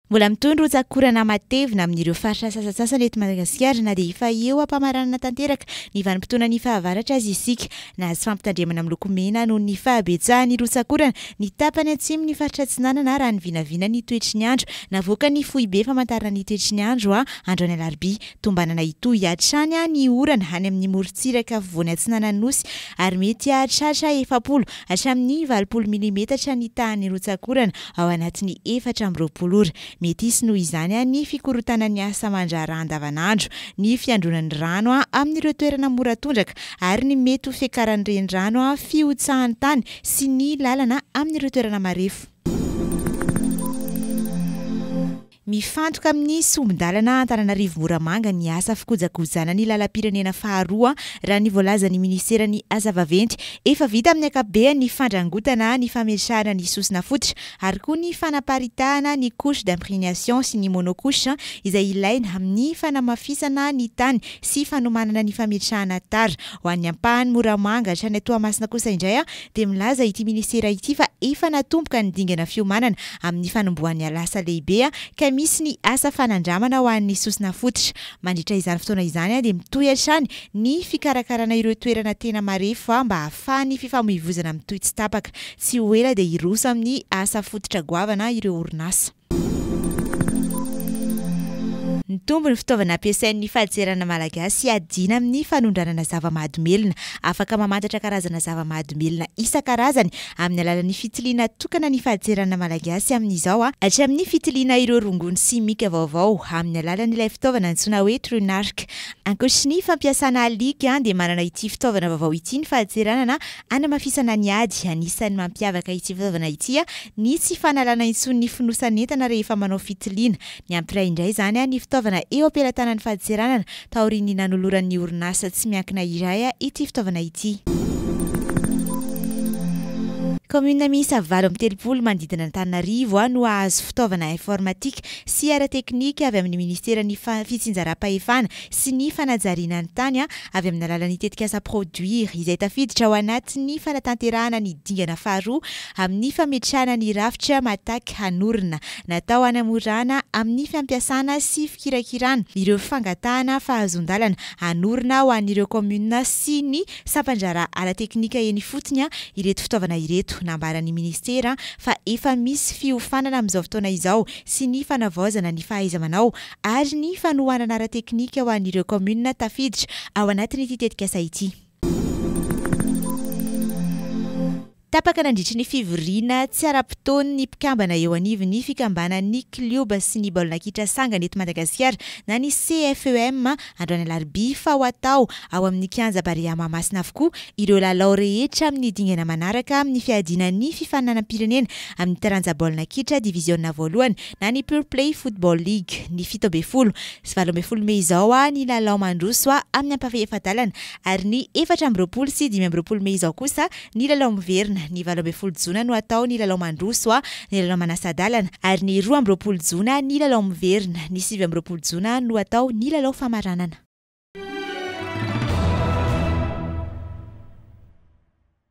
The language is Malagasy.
Mbola mitohy ny rotsak'orana matevina amin'ireo faritra sasantsasany eto Madagasikara na dia efa eo am-pamaranana tanteraka ny vanim-potoanan'ny fahavaratra aza isika. Nahazo fampitandremana miloko mena noho ny fahabetsahan'ny rotsak'orana ny tapany atsimon'ny faritra Atsinanana raha ny vinavina ny toetry ny andro navoakan'ny foibe famantarana ny toetry ny andro androany alarobia. Tombanana hitohy hatrany ny orana any amin'ny morontsiraka afovoany atsinanan'ny Nosy ary mety hahatratra 40 hatramin'ny 80 milimetatra ny tahan'ny rotsak'orana ao anatin'ny 24 ora. Mety hisy noho izany ny fikorontanan'ny asa aman-draharaha andavanandro, ny fiandronan'ny rano amin'ireo toerana mora tondraka ary ny mety ho fiakaran'ny renirano, fihotsahan'ny tany sy ny lalana amin'ireo toerana marefo. Mifantoka amin'ny sombin-dalana Antananarivo Moramanga ny asa fikojakojana ny lalam-pirenena faharoa, raha ny voalazan'ny minisiteran'ny Asa vaventy. Efa vita amin'ny ankapobeny ny fandrangotana, ny fametrahana ny sosona fototra ary koa ny fanaparitahana ny couche d'imprégnation sy ny monocouche izay ilaina amin'ny fanamafisana ny tany sy fanomanana ny fametrahana tara. Ho an'ny ampahany Moramanga hatrany Toamasina kosa indray dia milaza ity minisitera ity fa efa natomboka ny dingana fiomanana amin'ny fanombohan'ny alasa lehibe ka misy ny asa fanandramana ho an'ny sosona fototra. Mandritra izany fotoana izany dia mitohy hatrany ny fikarakarana ireo toerana tena marefo mba hahafahan'ny fifamoivoizana mitohy tsy tapaka. Tsy ho ela dia hiroso amin'ny asa fototra goavana ireo orinasa. Nitombo ny fitaovana ampiasain'ny fadintseranana malagasy hiadiana amin'ny fanondranana zava-mahadomelina. Afaka mamantatra karazana zava-mahadomelina isan-karazany amin'ny alalan'ny fitiliana tokana ny fadintseranana malagasy amin'izao, hatramin'ny fitiliana ireo rongony simika vaovao amin'ny alalan'ilay fitaovana antsoina hoe Trunarc. Ankoatry ny fampiasana alika dia manana ity fitaovana vaovao ity ny fadintseranana hanamafisana ny ady. Anisan'ny mampiavaka ity fitaovana ity Ny tsy fanalana intsony ny fonosan'entana rehefa manao fitiliana. Niampy iray indray izany ny fitaovana eo am-pelatanan'ny fadintseranana taorian'ny nanoloran'ny orinasa tsy miankina iray ity fitaovana ity. Kaominina miisa 38 manodidina an'Antananarivo no hahazo fitaovana informatika sy ara-teknika avy amin'ny minisiteran'ny fitsinjaram-pahefana sy ny fanajariana ny tany avy amin'ny alalan'ny tetikasa Produir izay tafiditra ao anatin'ny fanatanterahana ny dingana faharoa amin'ny fametrahana ny rafitra Matac hanorina. Natao hanamorana amin'ny fampiasana sy fikirakirana ireo fangatahana fahazoan-dalana hanorina ho an'ireo kaominina sy ny sampan-draharaha ara-teknika eny ifotony ireto fitaovana ireto. Nambaran'ny minisitera fa efa misy fiofanana amin'izao fotoana izao sy ny fanavaozana ny fahaiza-manao ary ny fanohanana ara-teknika ho an'ireo kaominina tafiditra ao anatin'ity tetikasa ity. Tapaka nandritry ny fivoriana tsy ara-potoan'ny mpikambana eo anivon'ny fikambanan'ny klioba sy ny baolina kitra sangany eto Madagasikara na ny CFEM androany alarobia fa ho atao ao amin'ny kianja Barea Mahamasina avokoa ireo lalao rehetra amin'ny dingana manaraka amin'ny fiadiana ny fifaninanam-pirenena amin'ny taranja baolina kitra diviziona voalohany na ny Pure Play Football League ny 17 sy 18 mey izao ny lalao mandroso amin'ny ampahefa-dalana ary ny 24 sy 25 mey izao kosa Ny lalao miverina, ny 18 jona no hatao ny lalao mandroso, ny lalao manasa-dalana, ary ny 22 jona ny lalao miverina, ny 29 jona no hatao ny lalao famaranana.